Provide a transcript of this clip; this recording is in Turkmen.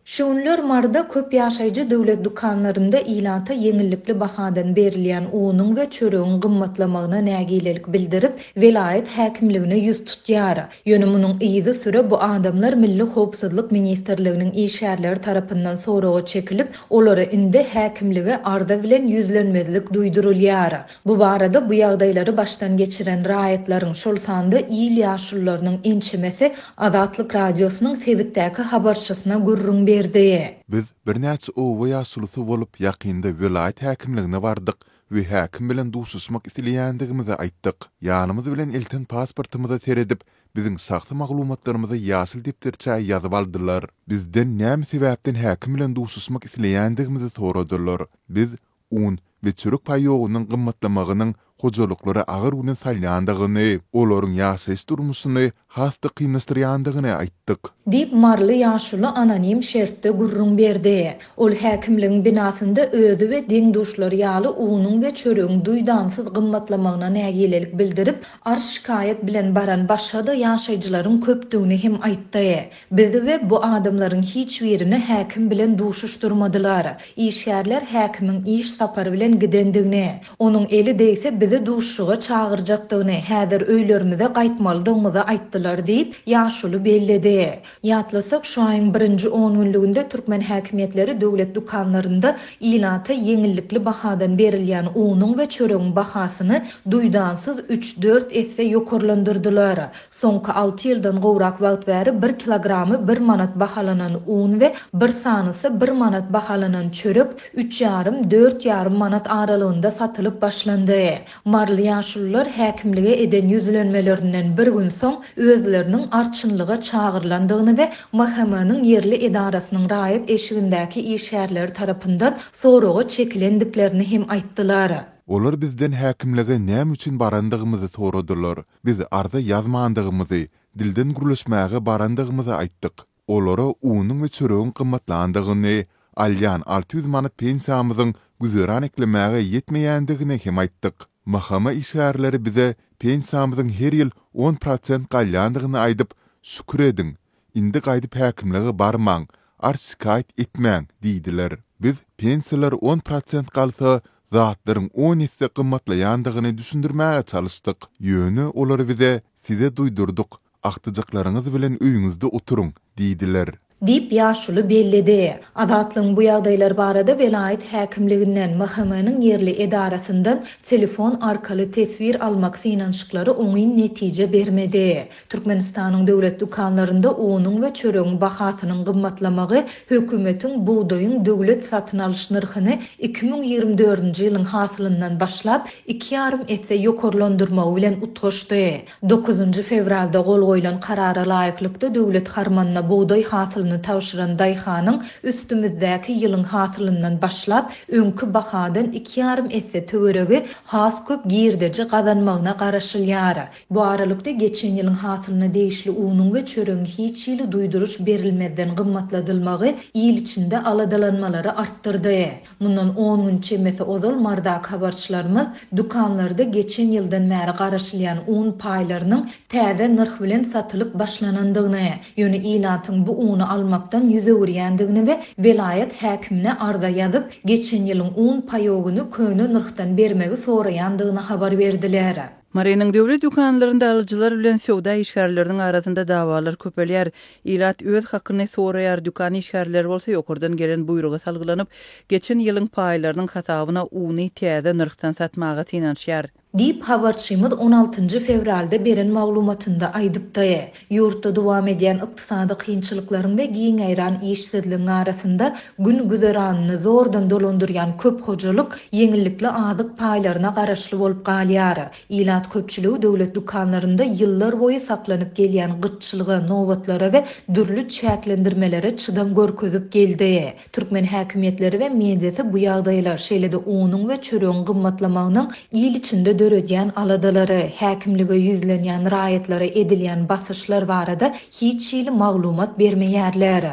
Şu günler Maryda köp ýaşaýjy döwlet dükanlarynda ilata ýeňillikli bahadan berilýän unuň we çöregiň gymmatlamagyna nägilelik bildirip, welaýat häkimligine ýüz tutýar. Ýöne munuň yzysüre bu adamlar Milli howpsuzlyk ministrliginiň işgärleri tarapyndan soraga çekilip, olara indi häkimlige arza bilen ýüzlenmezlik duýdurylýar. Bu barada bu ýagdaýlary başdan geçiren raýatlaryň, şol sanda il ýaşulularynyň ençemesi Azatlyk Radiosynyň sebitdäki habarçysyna gürrüň berdi. Biz birnäçe oba ýaşulusy bolup ýakynda welaýat häkimligine bardyk we häkim bilen duşuşmak isleýändigimizi aýtdyk. Ýanymyz bilen elten pasportymyza seredip, biziň şahsy maglumatlarymyzy ýaşyl depderçä ýazyp aldylar. Bizden näme sebäpden häkim bilen duşuşmak isleýändigimizi soradylar. Biz un we çörek paýogynyň gymmatlamagynyň hojalyklary agyr güne salýandygyny, olaryň ýaşaýyş-durmuşyny has-da kynlaşdyrýandygyny aýtdyk. Diýip, maryly ýaşuly anonim şertde gürrüň berdi. Ol häkimligiň binasynda özi we deň-duşlary ýaly unuň we çöregiň duýdansyz gymmatlamagyna nägilelik bildirip, arz-şikaýat bilen baran başga-da ýaşaýjylaryň köpdügini hem aýtdy. Bizi we bu adamlaryň hiç birini häkim bilen duşuşdyrmadylar. Işgärler häkimiň iş sapary bilen gidendigini, onuň eli degse bizi duşuşyga çagyrjakdygyny, häzir öýlerimize gaýtmalydygymyzy aýtdylar diýip, ýaşuly belledi. Ýatlasak, şu aýyň birinji ongünlüginde türkmen häkimiýetleri döwlet dükanlarynda ilata ýeňillikli bahadan berilýän unuň we çöregiň bahasyny duýdansyz üç-dört esse ýokarlandyrdylar. Soňky alty ýyldan gowrak wagt bäri bir kilogramy bir manat bahalanan un we bir sanysy bir manat bahalanan çörek üç ýarym, dört ýarym manat aralygynda satylyp başlandy. Maryly ýaşulular häkimlige eden ýüzlenmelerinden bir gün soň özleriniň arçynlyga çagyrylandygyny we MHM-niň ýerli edarasynyň raýat eşigindäki işgärleri tarapyndan soraga çekilendiklerini hem aýtdylar. Olar bizden häkimlige näme üçin barandygymyzy soradylar. Biz arza ýazmandygymyzy, dilden gürleşmäge barandygymyzy aýtdyk. Olara unuň we çöregiň gymmatlandygyny, alýan 600 manat pensiýamyzyň güzeran eklemäge ýetmeýändigini hem aýtdyk. MHM işgärleri bize pensiýamyzyň her ýyl on prosent galýandygyny aýdyp, Şükür ediň, indi gaýdyp häkimlige barmaň, arz-şikaýat etmäň diýdiler. Biz pensiýalar on prosent galsa, zatlaryň on esse gymmatlaýandygyny düşündirmäge çalyşdyk. Ýöne olar bize Size duýdurdyk, agtyjaklaryňyz bilen öýüňizde oturyň diýdiler. Diýip, ýaşuly belledi. Azatlygyň bu ýagdaýlar barada welaýat häkimliginden, MHM-niň ýerli edarasyndan telefon arkaly teswir almak synanyşyklary oňyn netije bermedi. Türkmenistanyň döwlet dükanlarynda unuň we çöregiň bahasynyň gymmatlamagy hökümetiň bugdaýyň döwlet satyn alyş nyrhyny 2024-nji ýylyň hasylyndan başlap iki ýarym esse ýokarlandyrmagy bilen utgaşdy. Dokuzynjy fewralda gol goýlan karara laýyklykda döwlet harmanyna bugdaý hasylyny tabşyran daýhanyň üstümizdäki ýylyň hasylyndan başlap öňki bahadan iki ýarym esse töweregi has köp girdeji gazanmagyna garaşylýar. Bu aralykda, geçen ýylyň hasylyna degişli unuň we çöregiň hiç hili duýduryş berilmezden gymmatladylmagy il içinde aladalanmalary artdyrdy. Mundan on gün çemesi ozal Marydaky habarçylarymyz dükanlarda geçen ýyldan bäri garaşylýan un paýlarynyň täze nyrh bilen satylyp başlanandygyny, ýöne ilatyň bu uny almakdan ýüz öwürýändigini we welaýat häkimine arza ýazyp, geçen ýylyň un paýogyny köne nyrhdan bermegi soraýandygyny habar berdiler. Marynyň döwlet dükanlarynda alyjylar bilen söwda işgärleriniň arasynda dawalar köpelýär. Ilat öz hakyny soraýar, dükan işgärleri bolsa ýokardan gelen buýruga salgylanyp, geçen ýylyň paýlarynyň hasabyna uny täze nyrhdan satmaga synanyşýar. Diýip, habarçymyz on altynjy fewralda beren maglumatynda aýdypdy. Ýurtda dowam edýän ykdysady kynçylyklaryň we giň ýaýran işsizligiň arasynda gün-güzeranyny zordan dolandyrýan köp hojalyk ýeňillikli azyk paýlaryna garaşly bolup galýar. Ilat köpçüligi döwlet dükanlarynda ýyllar boýy saklanyp gelýän gytçylyga, nobatlara we dürli çäklendirmelere çydam görkezip geldi. Türkmen häkimiýetleri we mediasy bu ýagdaýlar, şeýle-de unuň we çöregiň gymmatlamagynyň il içinde döredýän aladalary, häkimlige ýüzlenýän raýatlara edilýän basyşlar barada hiç hili maglumat bermeýärler.